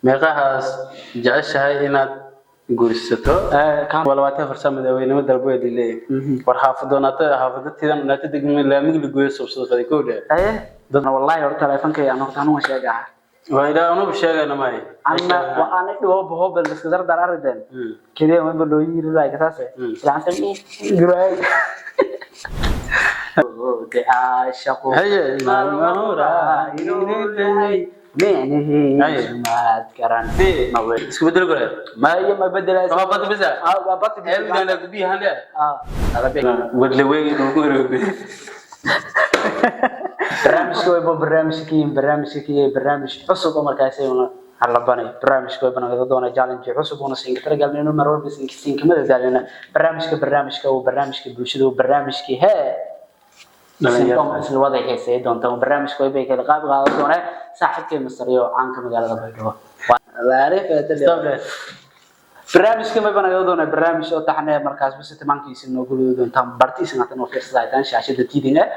Meeqahaas jeceshahay inaad guursato? Kan Waa 24 saac madaxweynimo dalbo ee leeyahay. War xaafado naata xaafado tidan naata degmo laamig la gooyo subsado faday kowdha. Dad wallahi horta teleefankay aan horta anuga sheegaa. Waa ilaa anugu sheegayna maay. Anna waa ana dhibo bohobel iska dardar ariden. Kaliya ma loo yiri laay kasaase. Ilaanta guraay. De aashaqo. Haye, maalmahura inuu yahay micnihiisu maad garan. Isku bedel gore. Maya, ma bedelays. Waa bad bisa. Waa bad. Eeldan gubi hande. Wadle weegi dhugu wareego. Barnaamijka wayba barnaamijka barnaamijka barnaamij cusub oo markaasi una halabanay. Barnaamijka wayba naga doona challenge cusub una siinka talagalnay inuu mar walba siinka siinkamada daalina. Barnaamijka uu barnaamijka bulshada uu barnaamijkii hee Dhalinyarada. Isla wada xiisay doonta. Barnaamijka waybay kala qaab qaadan doona saaxiibkay Masariyo caanka magaalada Baydhabo. Stop there. Barnaamijka ma banaga doona barnaamij oo taxane markaas bas timaankiisa noo gudbi doontaan bartiisa natan oo fiirsadaan shaashada tiidina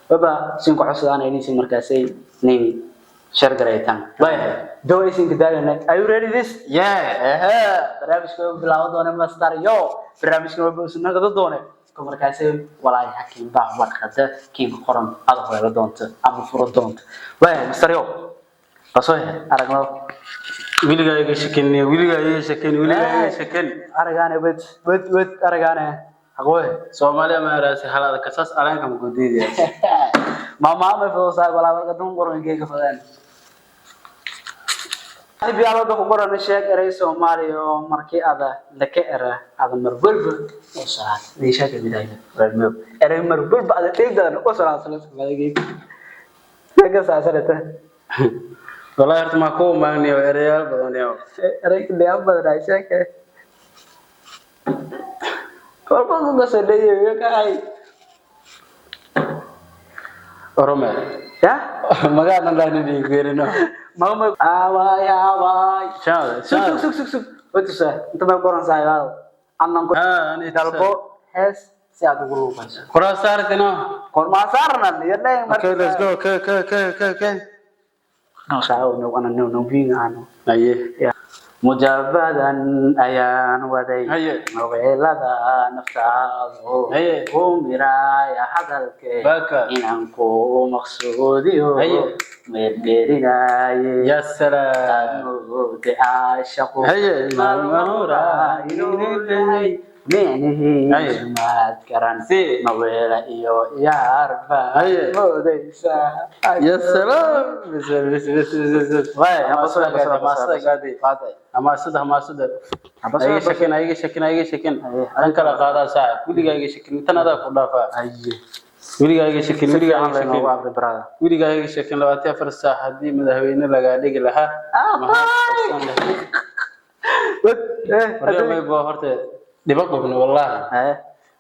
baba sin ku codsadaan inaysan markaasay nin share garaytaan. Bye. Dawaysin kadaalana. Are you ready this? Yeah. Ehe, barnaamijka way bilaaban doona Master Yo. Barnaamijka way usnaga doona ko markaasay walaay hakiin baa warqada kiin qoran aad hore doonta ama furo doonta. Waay Master Yo, basoo aragno. Wiligaa iga shakin, wiligaa iga shakin, wiligaa iga shakin. Aragaane wed wed wed, aragaane aqooy. Soomaaliya ma araasi halada kasaas aleenka ma gudiidaya. Mama ma fudud walaa warqadan qoran geega fadaan. Biyaaloda ku qoran, sheeg eray Soomaali oo markii ada laka era ada mar walba oo salaad niisha ka midayna reer eray mar walba ada dheegdan oo salaad salaad madagay kaga saasarata. Wallahi horta ma ku maagniyo erayaal badan yo. Eray dhiyaab badan ay sheeg walba ku gasadhay ka ay. Orome. Ya. Magaadan dhanin geerino. Mama awaay awaay. Shaada. Sug sug sug sug sug, watusa inta ma qoran saaxiibada annan ku Ah, ani dalbo hees si aad ugu luuqayso. Qoraa saartino. Kormaa saarnan iyo dheen. Okay, let's go. Okay, okay, okay, okay, okay. No saaxiib, no ana no no biin ano. Aye. Mujabadan ayaan waday. Haye. Mobeelada naftaadu Haye. ku miraaya hadalke Baka. inaan ku maqsuudiyo Haye. meermeerinaaye. Ya salaam. Aad caashaqu Haye. maalmahura inuu yahay micnihiisu maad garan. Si. Maweela iyo yaarba Haye. moodaysaa. Ya salaam. Bas bas bas bas bas. Waay, haba soo haba soo Hamaasada gaadi. Hamaasada, hamaasada. Haba soo Iga shakin, iga shakin, iga shakin. Haye. Tan kala qaadaa saaxiib. Wiligaa iga shakin. Tan adaa ku dhaafaa. Haye. Wiligaa iga shakin, Si wiligaa fiican iga laynoogu shakin. aqri, brother. Wiligaa iga shakin. 24 saac haddii madaxweyne lagaa dhigi lahaa, maxaad qabsan lahayd? Wad, Waryaa, mayba horta dhibo qabno wallaahi. Haye.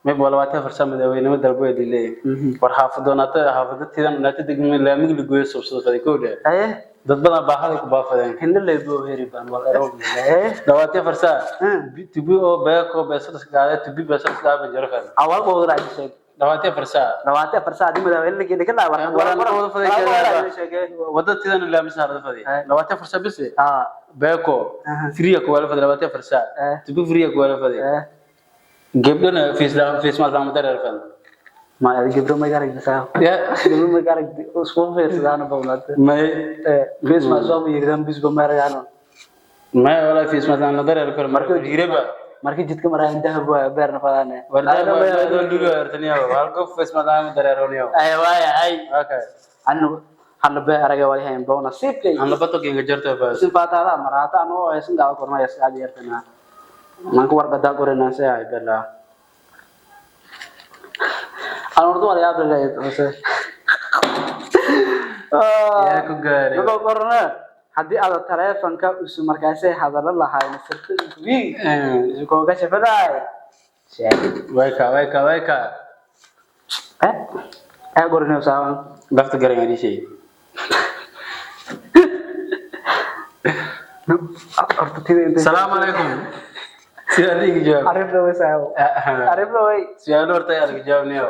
Mayba 24 saac madaxweynimo dalbo ee leeyahay. War xaafado naata xaafado tidan naata degmo laamig la gooyo subsado faday kowdha. Haye. Dad badan baahada ku baafadeen. Hinda leebo heri baan wal eroob. 24 saac tubi oo beeko beesada qaada tubi beesada qaada jaro fadhi. Awal booda raaj sheeg. 24 saac. 24 saac di madaxweyne la geeyay ka war. Waran wada faday sheegay. Wada tidan laami saarada faday. 24 saac bise. Beeko free ku wala faday 24 saac. Tubi free ku wala faday. Gabdhana fees la fees ma la dareer faday. Ma gabdho ma garag saa. Ya. Gabdho ma garag isku fiirsadaan bawlaad. May. Fees ma soo yirdan bis ba marayaan. May wala fees ma la dareer karo marka hireba. Markii jidka marayaan dahab waa beerna fadaan. Warda ma lugu artaniyo hal qof fees ma la dareeroniyo. Ay waay ay. Okay. Anu hana be araga wali hayn bawna siibkay. Aan la bato kinga jarto bas. Sin faataada maraata anu oo aysan daawo kornaya saad yartana. Manku warqada qorina si ay bella. Aan ordo wala yaab leeyahay hoose. Yaa ku gaaray. Wuxuu qorna haddii aad taleefanka isu markaasay hadallo lahayn sirta iswiin isu kooga shafadaay. Sheeg. Wayka wayka wayka. Eh? Eh qorina saawan. Lafta garan ari shay. Horta tida intay. Salaamu calaykum. Sida adiga jawaab. Arrin way saawo. Arrin way. Su'aalo horta ayaa laga jawaabnayo.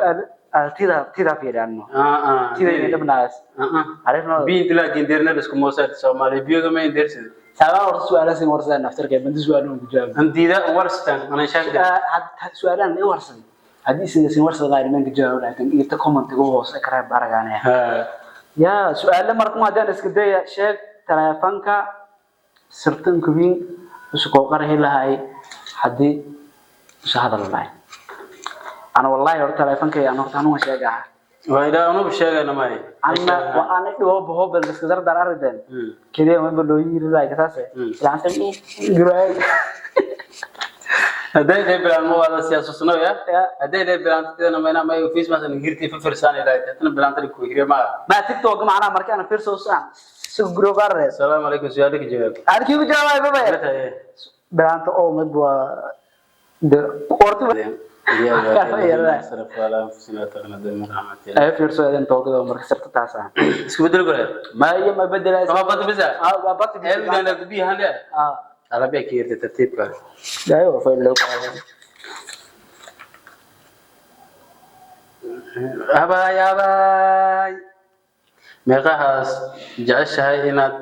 Tida tida fiirano. Ah ah. Tida inay dhabnaas. Ah ah. Arrin Biyo inta laakiin deerna isku moosaad Soomaaliya biyoga ma indeersida. Saabaa horta su'aalaha sin warsadaan naftarka bandi su'aaluhu ku jawaab. Andiida warstan ana sheegay. Su'aalahan i warsaday. Haddii isin sin warsada qaar imanka jawaab laakiin iyo ta comment-iga hoose ka reeb aragaanaya. Yaa su'aalo markuu haddaan iska daya sheeg taleefanka sirtan kubin isu koo qarahi lahay haddii isu hadal lahay. Ana wallahi horta taleefankay aan horta anuga sheegaa. Waa ilaa anugu sheegayna may. Ana waa ana dhibo bohobel iska dardar ariden. Kaliya ma loo yiri lahay kasaase. Ilaanta guraay. Hadday dhay bilaan ma wada siyaasusno ya. Hadday dhay bilaan tidana mayna may face mask hirti firsan ilaa tan bilaan tan ku hiriya ma. Ma TikTok macnaha markii ana fiirso saan si guroogaare. Assalaamu calaykum, su'aalka jawaab. Arkii ku jawaabay baba. Bilaanta oo mid waa de qorti ay fiirso idin toogada marka sirta taas ah. Isku bedel gore. Ma iyo ma bedelaysa. Waa bad bisa. Ah, waa bad bisa. Ee gubiya hande. Ah. Alabe ki hirti tartiibka. Dayo fayl loo. Abaay abaay. Meeqahaas jeceshahay inaad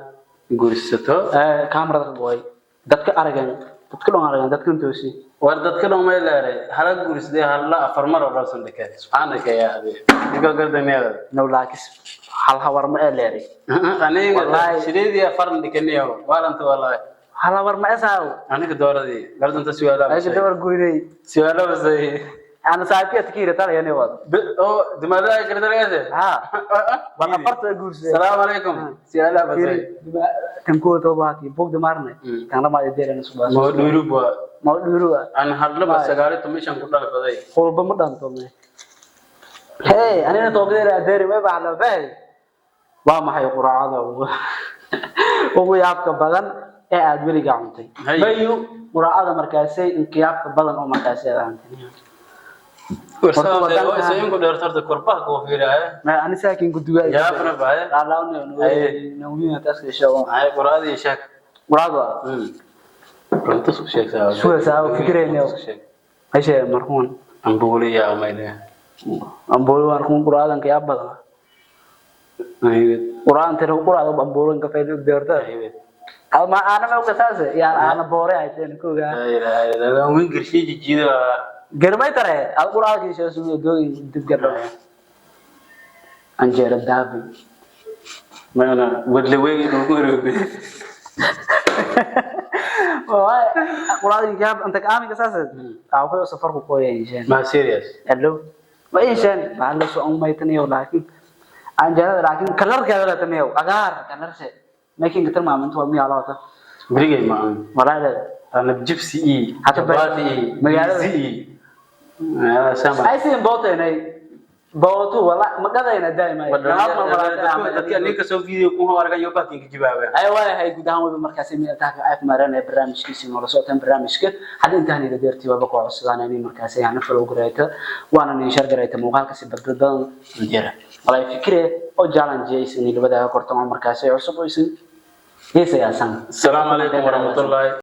guursato? Ee kamerada gooy. Dadka aragan, dadka dhan aragan, dadka intoosi. War dadka dhan may leeray hala guursaday hala afar mar oo rabsan dhakay subxaanaka yaa abi ninka gardaneeda. No laakis hal hawar ma ee leeray. Aniga Wallahi. Sideedii afar dhakaniyo waalanta wallahi. Hal hawar ma esaaw. Aniga dooradii gardanta su'aalaha. Ay dabar gooynay. Su'aalaha basay. Ana saaxiibkay takiira talaya wad. Oo dumaada gardanayse. Ha. Waan afarta guursaday. Salaamu calaykum, su'aalaha basay. Tan kuwa tobaaki bog damarne. Tan lama deeran subaas. Moo dhuurub waa. Ma dhuuruwa. Aan hadlaba 95 ku dhalfaday. Qolba ma dhanto me. Hey, anina toogdeera adeeri ma baxla bay. Waa maxay quraacada ugu yaabka badan ee aad weligaa cuntay? Hay. Mayu quraacada markaasay inqiyaabka badan oo markaasay aad cuntay. Warsaasay ku dheertarta korbaha ku fiiraya. Ma ani saakin ku dugaa. Yaabna baay. Laalaawna Hay. nawina taas sheego. Ay quraadii sheeg. Quraacada. Runta isku sheeg saa. Suga saa fikirayna. Isku sheeg. Ayshe marhuun. Ambuuliya amayne. Amboolo waan kun quraadan ka yaab badan. Aywed. Quraan tiro quraada amboolo ka faa'iido deerta. Aywed. Ama ana ma ogtaas yaa ana boore ay teen kuga. La ilaha illallah win girshi jijiida. Garmay tare al quraada kiisha suuga doogi dib gadho. Anjeera daabi. Mana wadla weyn ugu roogay. Waa quraada yaab anta ka aaminka saas. Aa wuxuu safar ku qooyay. Ma serious. Hello. Ma ishan ma la soo umaytaniyo laakiin anjeerada laakiin kalarkeeda la tamiyo agaar kalarse. Making tilmaamintu waa miyaa laata. Brigay ma aan. Walaal Ana jibsi i. Hata Jabaati i. magaalada- Bizi i. Ah sama. Ay siin booteenay bootu wala ma gadayna daa'ima. Dadka ninka soo video ku arka yo bakin ka jawaabay. Ay waayahay guud ahaan waba markaasi midaha ay kumaranaya barnaamijkiisii noola socotaan barnaamijka hadda intaan ila deertii waba ku codsadaan inay markaasi hana follow garayta waana nin share garayta muuqaalka si badbadan jira walaa fikire oo challenge aysan labada kortan oo markaasi cusub oo isin heesayaasan. Assalaamu calaykum waraxmatullaahi.